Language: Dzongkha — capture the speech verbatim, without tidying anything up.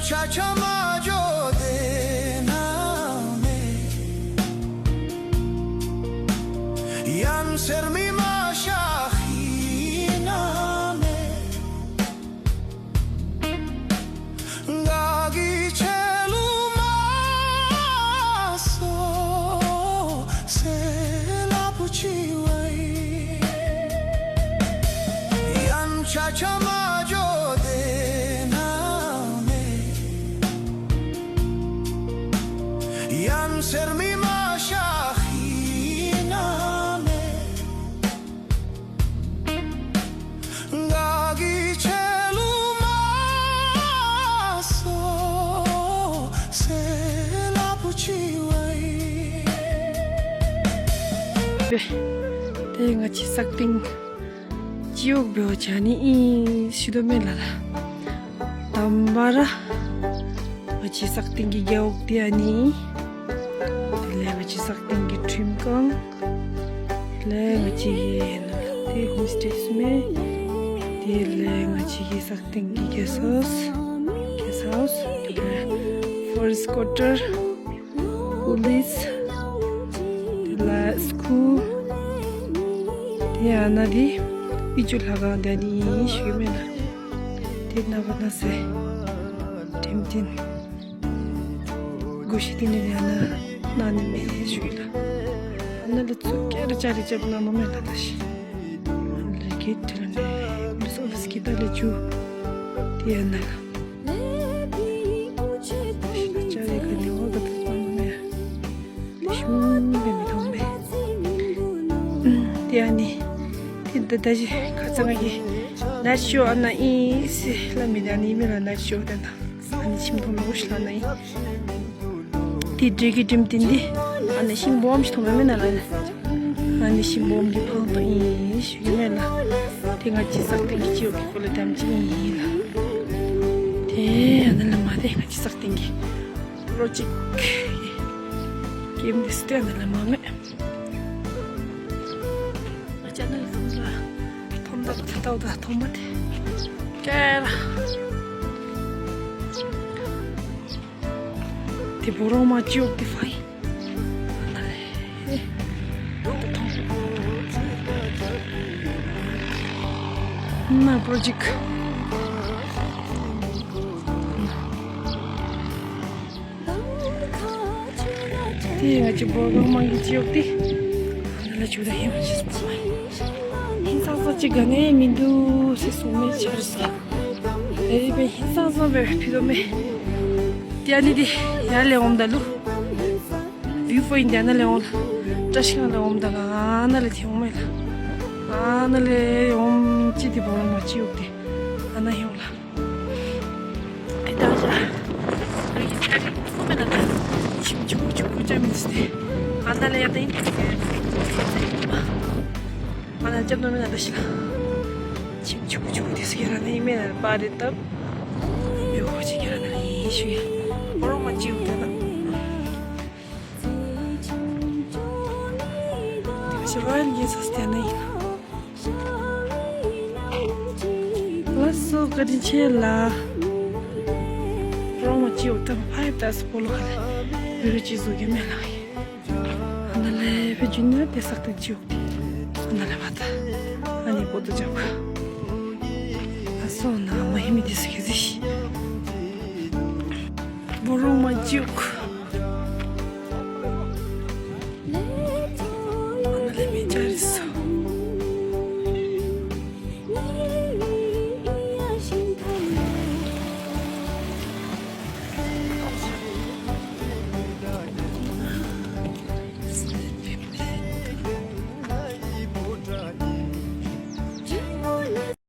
ཆ་ཆ་མ་འགྱོ་དེ་ན་མེད། ཡང་སེར་མི་མ་ཤ་ཧི་ན་མེད། ག་གི་ཆེ་ལུ་མ་སོ་སེ་ལ་བུ་ཅི་བའི། ཡང་ཆ་ཆ་མ་འགྱོ་དེ་ན་མེད། ཡང་སེར་མི་མ་ཤ་ཧི་ན་མེད། ག་གི་ཆེ་ལུ་མ་སོ་སེ་ལ་བུ་ཅི་བའི། ཏེ་ང་བཅས་སག་སྟེང་སྤྱི་འོག་འབད་བ་ཅིན་ཨ་ནི་ཨིན་ཞུ་དོ་མེན་ལགས། དང་པ་ར་ང་བཅས་སག་སྟེང་གི་རྒེད་འོག་འདི་ཨ་ནི། དེ་ལས་ང་བཅས་སག་སྟེང་གི་ཁྲིམས་ཁང་། དེ་ལས་ང་བཅས་ཀྱི་ཨ་ནི་ཧོམ་སི་ཊེ་ཟེར་མི། དེ་ལས་ང་བཅས་ཀྱི་སག་སྟེང་གི་གེསཊ་ཧའུསི། གེསཊ་ཧའུསི། དེ་ལས་ཕོ་རེསཊ་ཀོར་ཊར། པུ་ལིསི། དེ་ལས་སི་ཀུལ། དེ་ཨ་ནཱ་འདི་ཨི་ཇོ་ལྷ་ཁང་འདི་ཨ་ནི་ཨིན་ཞུ་མེན་ལགས། དེ་ནངས་པ་གནངས་ཚེ་འགྲེམས་སྟོན་གོ་ཤེས་ཏེ་ནི་ཨ་ནཱ་གནང་ནི་མས་ཞུ་ཡི་ལགས། ཨ་ནཱ་ལས་ཚུར་ཁྱེར་རྐྱབ་རྐྱབ་གནང་ནི་མེན་ལགས་ད་ཤི། ཨ་ནཱ་ལས་གེཊ་ལས་ནི་པུ་ལིསི་ཨོ་ཕིསི་གི་ད་ལས་ཚུར་དེ་ཨ་ནཱ་ལགས། ད་ཤི་ད་ཅ་ལས་ག་ནི་འོ་ག་ད་གནང་ནི་མས། ལེགས་ཤོམ་སྦེ་མི་མཐོང་པས། ཏེ་ཨ་ནི་ཏེ་ད་ད་ཅི་ཁ་ཙ་ང་གིས་ནའིཊ་ཤོ་ཨ་ནཱ་ཨིན་ཟེར་སླབ་མི་འདི་ཨ་ནི་མེན་ལགས། ནའིཊ་ཤོ་ད་ད་ཨ་ནི་ཤིང་སྦོམ་ལུ་ཤ་ཨ་ནཱ་ཨིན། ཏེ་འདི་གི་འགྲེམས་སྟོན་འདི་ཨ་ནི་ཤིང་སྦོམ་ཅིག་མཐོངམ་མེན་ན་ལགས། ཨ་ནི་ཤིང་སྦོམ་གྱི་ཕང་ཏོ་ཨིན་ཞུ་ནི་མེན་ལགས། ཏེ་ང་བཅས་སག་སྟེང་གི་སྤྱི་འོག་གི་སྐོར་ལས་དེམ་ཅིག་ཨིན་ལགས། ཏེ་ཨ་ནཱ་ལས་མར་ཏེ་ང་བཅས་སག་སྟེང་གི་པྲོ་ཇེཀཊ་ཀེམཔ་འདི་ཚུ་ཏེ་ཨ་ནཱ་ལས་མར་མས། ང་བཅས་ཨ་ནཱ་ལས་མཐོངམ་ད་མཐོངམ་ད་ད་ད་མཐོངམ་ད་ཏེ་ཀེ་ར་ཏེ་འབོ་རོང་མ་སྤྱི་འོག་འདི་ཕར་ཨིན། ནཱ་པྲོ་ཇེཀཊ། ཏེ་ང་བཅས་འབོ་རོང་མ་གི་སྤྱི་འོག་འདི་ཨ་ནཱ་ལས་ཚུར་ད་ཧེ་མ་ཅིག་སོང་མས། ཧིང་སངས་ས་ཅིག་ག་ནི་མིན་འདུག་ཟེར་གསུངས་མས་ཆ་རོགས་ཚུ་གིས། དེ་སྦེ་ཧིང་སངས་ས་སྦེ་ཕུལ་དོ་མས། ཏེ་ཨ་ནི་འདི་ཡར་ལས་འོངམ་ད་ལུ་བིའུ་པོ་ཨིན་ཏེ་ཨ་ནཱ་ལས་འོང་ལགས། བཀྲིས་སྒང་ལས་འོངམ་ད་ལུ་ཨ་ནཱ་ལས་ཐོནམ་མས་ལགས། ཨ་ནཱ་ལས་འོངམ་ཅིག་ཏེ་འབོ་རོང་མ་སྤྱི་འོག་འདི་ཨ་ནཱ་ཐོན་ལགས། ཨེ་ད་ཅ་ཨེ་ད་ཅ་ཁོ་མེན་ན་ད་ཁྱིམ་ཆུང་ཀུ་ཆུང་ཀུ་ཅིག་མེན་ཏེ་ཨ་ནཱ་ལས་ཡར་ད་ཨིན། ཨ་ནཱ་རྐྱབ་ནི་མེན་ན་ད་ཤི་ལགས། ཁྱིམ་ཆུང་ཀུ་ཆུང་ཀུ་འདི་ཚུ་ག་ར་ནཱ་ཨིན་མེན་ན། པར་རེ་བཏབ་ཡོད་ཁོ་ཅིག་ག་ར་ནཱ་ཨིན་ཞུ་ཡི། འབོ་རོང་མ་སྤྱི་འོག་འདི་ནཱ། ཏེ་ང་བཅས་རོ་ཡལ་གེསཊ་ཧའུསི་འདི་ནཱ་ཨིན། ལགས་སོ་བཀའ་དྲིན་ཆེ་ལགས། འབོ་རོང་མ་སྤྱི་འོག་ད་ཕར་ཡར་ད་སྤོ་ལོ་ཁ་ལས་བི་ཌིའོ་ཅིག་བཟོ་གེ་མེན་ལགས། ཨ་ནཱ་ལས་སྦེ་འགྱོ་ནི་ཏེ་སག་སྟེང་སྤྱི་འོག་འདི་ཨ་ནཱ་ལས་མར་ད་ཨ་ནི་པོ་ཏོ་རྐྱབ་ག། ལགས་སོ་ནཱ་མ་ཧེ་མི་འདི་ཚུ་གིས་གཟིགས་ཤིག། འབོ་རོང་མ་སྤྱི་འོག་